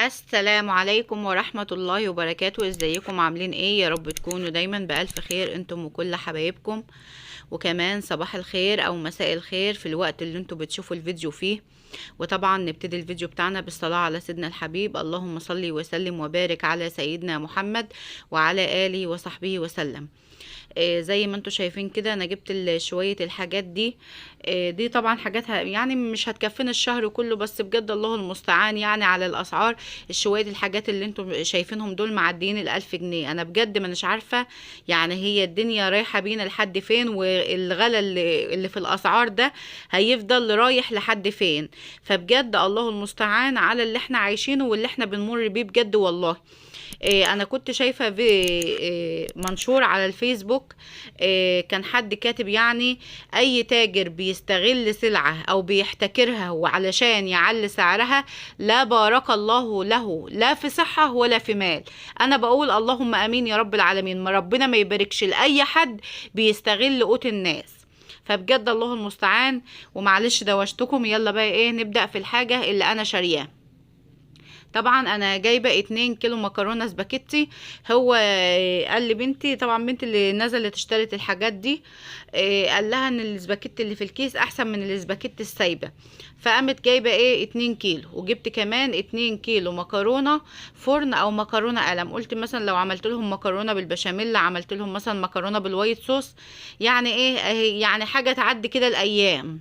السلام عليكم ورحمة الله وبركاته. ازيكم عاملين ايه؟ يا رب تكونوا دايما بألف خير انتم وكل حبايبكم. وكمان صباح الخير او مساء الخير في الوقت اللي انتم بتشوفوا الفيديو فيه. وطبعا نبتدي الفيديو بتاعنا بالصلاة على سيدنا الحبيب، اللهم صل وسلم وبارك على سيدنا محمد وعلى آله وصحبه وسلم. زي ما انتم شايفين كده انا جبت شوية الحاجات دي. دي طبعا حاجاتها يعني مش هتكفينا الشهر كله، بس بجد الله المستعان يعني على الاسعار. شوية الحاجات اللي انتم شايفينهم دول معديين 1000 جنيه. انا بجد ما اناش عارفة يعني هي الدنيا رايحة بينا لحد فين، والغلا اللي في الاسعار ده هيفضل رايح لحد فين. فبجد الله المستعان على اللي احنا عايشينه واللي احنا بنمر بيه بجد والله. انا كنت شايفة في منشور على الفيسبوك، كان حد كاتب يعني اي تاجر بيستغل سلعة او بيحتكرها وعلشان يعلي سعرها لا بارك الله له، لا في صحة ولا في مال. انا بقول اللهم امين يا رب العالمين، ما ربنا ما يباركش لاي حد بيستغل قوت الناس. فبجد الله المستعان. ومعلش دوشتكم، يلا بقى ايه نبدأ في الحاجة اللي انا شارياها. طبعا انا جايبه 2 كيلو مكرونه سباكيتي. هو قال لي بنتي، طبعا بنتي اللي نزلت اشترت الحاجات دي، قال لها ان السباكيتي اللي في الكيس احسن من السباكيتي السايبه، فقامت جايبه ايه 2 كيلو. وجبت كمان 2 كيلو مكرونه فرن او مكرونه قلم. قلت مثلا لو عملت لهم مكرونه بالبشاميل، عملت لهم مثلا مكرونه بال white sauce، يعني ايه يعني حاجة تعدي كده الايام.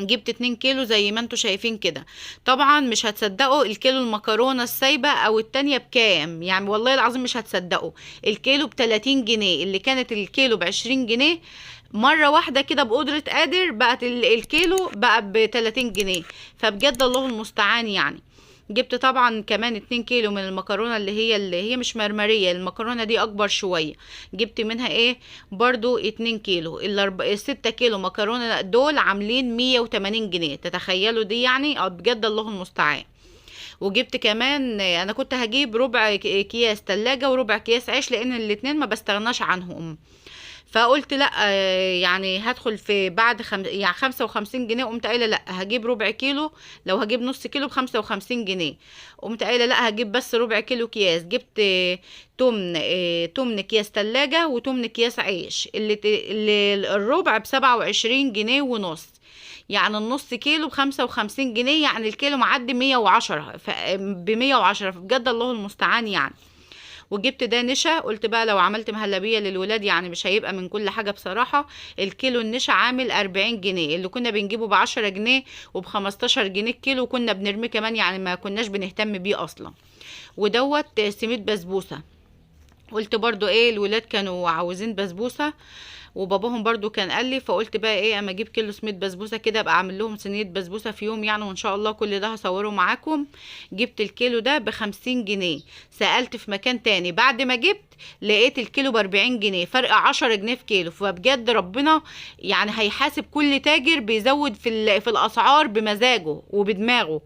جبت 2 كيلو زي ما انتوا شايفين كده. طبعا مش هتصدقوا الكيلو المكرونه السايبه او التانية بكام، يعني والله العظيم مش هتصدقوا. الكيلو ب30 جنيه، اللي كانت الكيلو ب20 جنيه مرة واحدة كده بقدره قادر بقت الكيلو بقى ب30 جنيه. فبجد الله المستعان يعني. جبت طبعا كمان 2 كيلو من المكرونه اللي هي مش مرمريه، المكرونه دي اكبر شوية، جبت منها ايه برضو 2 كيلو. 6 كيلو مكرونه دول عاملين 180 جنيه، تتخيلوا دي يعني بجد الله المستعان. وجبت كمان، انا كنت هجيب ربع اكياس تلاجة وربع اكياس عيش لان الاتنين ما بستغناش عنهم، فقلت لا يعني هدخل في بعد يعني 55 جنيه. قمت قايله لا هجيب ربع كيلو، لو هجيب نص كيلو ب55 جنيه. قمت قايله لا هجيب بس ربع كيلو اكياس. جبت تمن اكياس تلاجة وتمن اكياس عيش، اللي الربع ب27 جنيه ونص، يعني النص كيلو ب55 جنيه، يعني الكيلو معدي 110، ب110. فبجد الله المستعان يعني. وجبت ده نشا، قلت بقى لو عملت مهلبية للولاد يعني مش هيبقى من كل حاجة بصراحة. الكيلو النشا عامل 40 جنيه، اللي كنا بنجيبه ب10 جنيه وب15 جنيه الكيلو، وكنا بنرميه كمان يعني ما كناش بنهتم بيه اصلا. ودوت سميد بسبوسة، قلت برضو ايه الولاد كانوا عاوزين بسبوسة وباباهم برضو كان قال لي، فقلت بقى ايه اما اجيب كيلو سميد بسبوسه كده ابقى اعمل لهم صينية بسبوسه في يوم يعني، وان شاء الله كل ده هصوره معاكم. جبت الكيلو ده ب50 جنيه. سالت في مكان تاني بعد ما جبت لقيت الكيلو ب40 جنيه، فرق 10 جنيه في كيلو. فبجد ربنا يعني هيحاسب كل تاجر بيزود في الاسعار بمزاجه وبدماغه.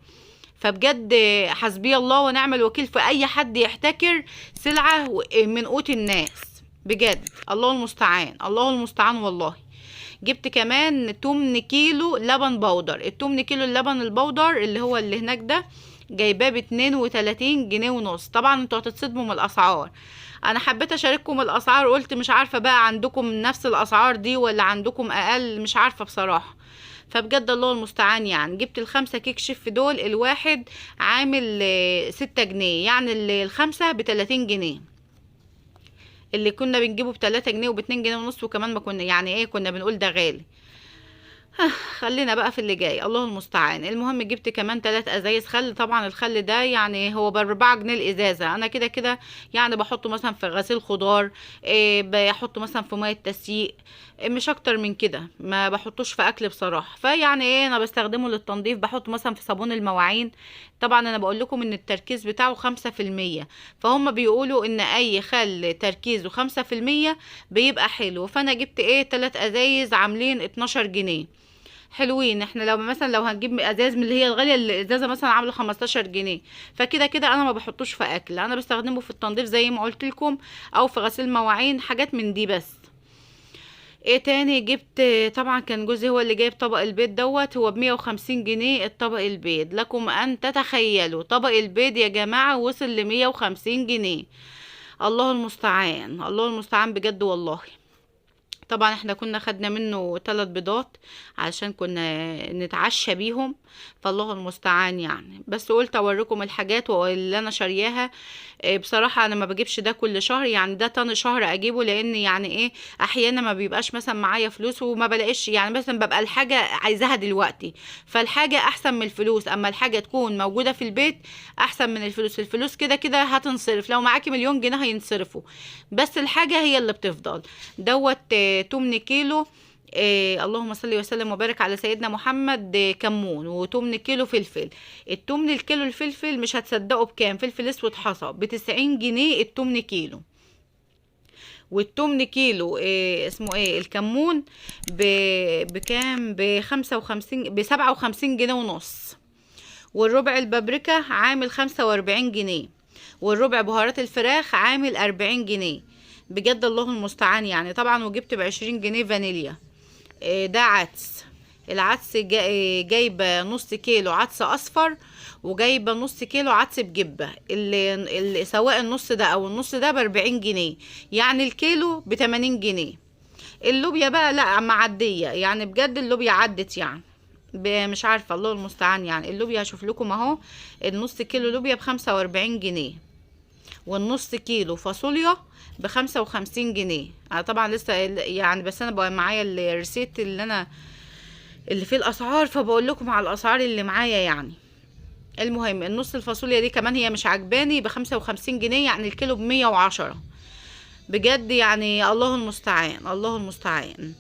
فبجد حسبي الله ونعم الوكيل في اي حد يحتكر سلعه من قوت الناس، بجد الله المستعان، الله المستعان والله. جبت كمان 8 كيلو لبن بودر. ال8 كيلو اللبن البودر اللي هو اللي هناك ده جايباه ب32 جنيه ونص. طبعا انتوا هتتصدموا من الاسعار، انا حبيت اشارككم الاسعار، قلت مش عارفه بقى عندكم نفس الاسعار دي ولا عندكم اقل، مش عارفه بصراحة. فبجد الله المستعان يعني. جبت ال5 كيك شيف دول، الواحد عامل 6 جنيه، يعني ال5 ب30 جنيه، اللي كنا بنجيبه ب3 جنيه وباتنين جنيه ونص، وكمان ما كنا يعني ايه كنا بنقول ده غالي. خلينا بقى في اللي جاي الله المستعان. المهم جبت كمان 3 ازايز خل. طبعا الخل ده يعني هو ب4 جنيه الازازه، انا كده كده يعني بحطه مثلا في غسيل خضار، إيه بحطه مثلا في مية تسيق، إيه مش اكتر من كده، ما بحطوش في اكل بصراحة. فيعني ايه انا بستخدمه للتنظيف، بحطه مثلا في صابون المواعين. طبعا انا بقول لكم ان التركيز بتاعه 5%، فهم بيقولوا ان اي خل تركيزه 5% بيبقى حلو. فانا جبت ايه 3 ازايز عاملين 12 جنيه، حلوين. احنا لو مثلا لو هنجيب ازاز من اللي هي الغالية، الازازه مثلا عامله 15 جنيه. فكده كده انا ما بحطوش في اكل، انا بستخدمه في التنظيف زي ما قلت لكم، او في غسيل مواعين، حاجات من دي بس. ايه تاني جبت؟ طبعا كان جوزي هو اللي جايب طبق البيض دوت، هو ب150 جنيه الطبق البيض. لكم ان تتخيلوا طبق البيض يا جماعة وصل ل150 جنيه. الله المستعان، الله المستعان بجد والله. طبعا احنا كنا خدنا منه 3 بيضات علشان كنا نتعشى بيهم، فالله المستعان يعني. بس قلت اوريكم الحاجات واللي انا شارياها. بصراحة انا ما بجيبش ده كل شهر، يعني ده تاني شهر اجيبه، لان يعني ايه احيانا ما بيبقاش مثلا معايا فلوس وما بلاقيش، يعني مثلا ببقى الحاجة عايزاها دلوقتي، فالحاجة احسن من الفلوس. اما الحاجة تكون موجودة في البيت احسن من الفلوس. الفلوس كده كده هتنصرف، لو معاكي مليون جنيه هينصرفوا، بس الحاجة هي اللي بتفضل. دوت 8 كيلو، اللهم صل وسلم وبارك على سيدنا محمد، كمون، و8 كيلو فلفل. التمن الكيلو الفلفل مش هتصدقوا بكام، فلفل اسود حصى ب90 جنيه التمن كيلو. والتمن كيلو اسمه ايه الكمون بكام؟ بخمسة وخمسين، بسبعة وخمسين جنيه ونص. والربع البابريكا عامل 45 جنيه، والربع بهارات الفراخ عامل 40 جنيه. بجد الله المستعان يعني. طبعا وجبت ب20 جنيه فانيليا. ده عدس. العدس جايبه نص كيلو عدس اصفر، وجايبه نص كيلو عدس بجبه، اللي سواء النص ده او النص ده ب40 جنيه، يعني الكيلو ب80 جنيه. اللوبيا بقى لا معدية يعني، بجد اللوبيا عدت يعني، مش عارفه الله المستعان يعني. اللوبيا هشوف لكم اهو، النص كيلو لوبيا ب45 جنيه، والنص كيلو فاصوليا ب55 جنيه. انا طبعا لسه يعني، بس انا بقى معايا ال receipt اللي فيه الاسعار، فبقول لكم على الاسعار اللي معايا يعني. المهم النص الفاصوليا دي كمان هي مش عجباني ب55 جنيه، يعني الكيلو ب110. بجد يعني الله المستعان، الله المستعان.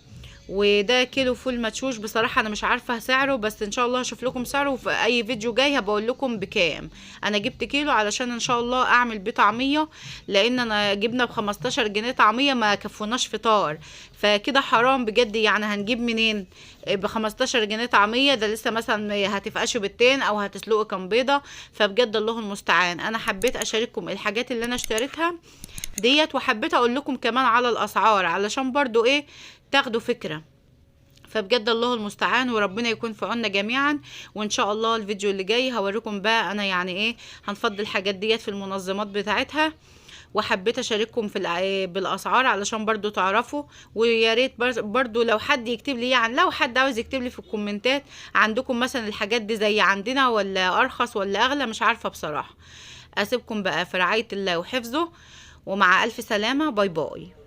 وده كيلو فول مدشوش، بصراحة انا مش عارفة سعره، بس ان شاء الله هشوف لكم سعره في اي فيديو جاي هبقول لكم بكام. انا جبت كيلو علشان ان شاء الله اعمل بيه طعمية، لان انا جبنا ب15 جنيه طعمية ما كفوناش فطار، فكده حرام بجد يعني. هنجيب منين ب15 جنيه طعمية؟ ده لسه مثلا هتفقشوا بيضتين او هتسلقوا كام بيضة. فبجد الله المستعان. انا حبيت اشارككم الحاجات اللي انا اشتريتها ديت، وحبيت اقول لكم كمان على الاسعار علشان برضو ايه تاخدوا فكرة. فبجد الله المستعان، وربنا يكون في عوننا جميعا. وان شاء الله الفيديو اللي جاي هوريكم بقى انا يعني ايه هنفضي الحاجات ديت في المنظمات بتاعتها. وحبيت اشارككم في بالاسعار علشان برضو تعرفوا. ويا ريت برضو لو حد يكتب لي، يعني لو حد عاوز يكتب لي في الكومنتات عندكم مثلا الحاجات دي زي عندنا ولا ارخص ولا اغلى، مش عارفة بصراحة. اسيبكم بقى في رعاية الله وحفظه، ومع الف سلامة. bye bye.